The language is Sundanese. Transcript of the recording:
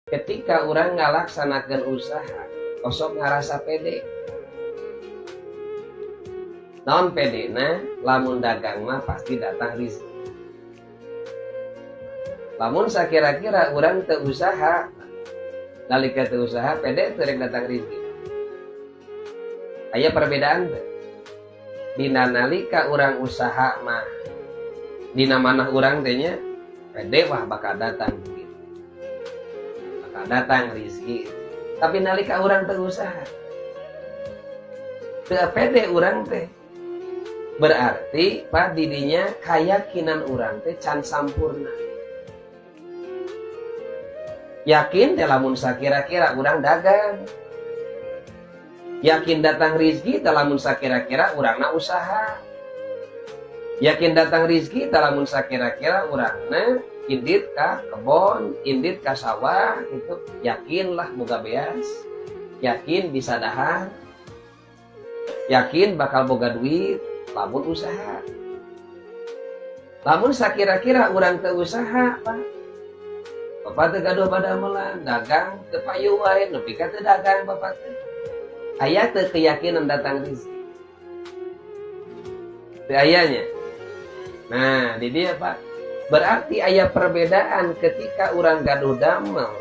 Ketika urang ngalaksanakan usaha, osok ngarasa pede. Naon pede? Nah, lamun dagang mah pasti datang rizki. Lamun sakira-kira urang teu usaha, nalika teu usaha, pede teu rek datang rizki? Aya perbedaan teu? Dina nalika urang usaha mah, dina manah urang teh nya pede, wah, bakal datang duit, bakal datang rizki. Tapi nalika urang teu usaha, teu pede urang teh. Berarti, Pak, didinya keyakinan urang teh can sampurna. Yakin teh lamun sakira-kira urang dagang, yakin datang rizki teh lamun sakira-kira urangna usaha, yakin datang rizki teh lamun sakira-kira urangna indit ka kebon, indit ka sawah gitu, yakinlah boga beas, yakin bisa dahar, yakin bakal boga duit lamun usaha. Lamun sakira-kira urang teu usaha, Pak, Bapak teu gaduh padamelan, dagang teu payu wae, nepi ka teu dagang Bapak teh. Aya teu keyakinan datang rezeki? Teu aya nya. Nah, di dieu, Pak, berarti aya perbedaan ketika urang gaduh damel.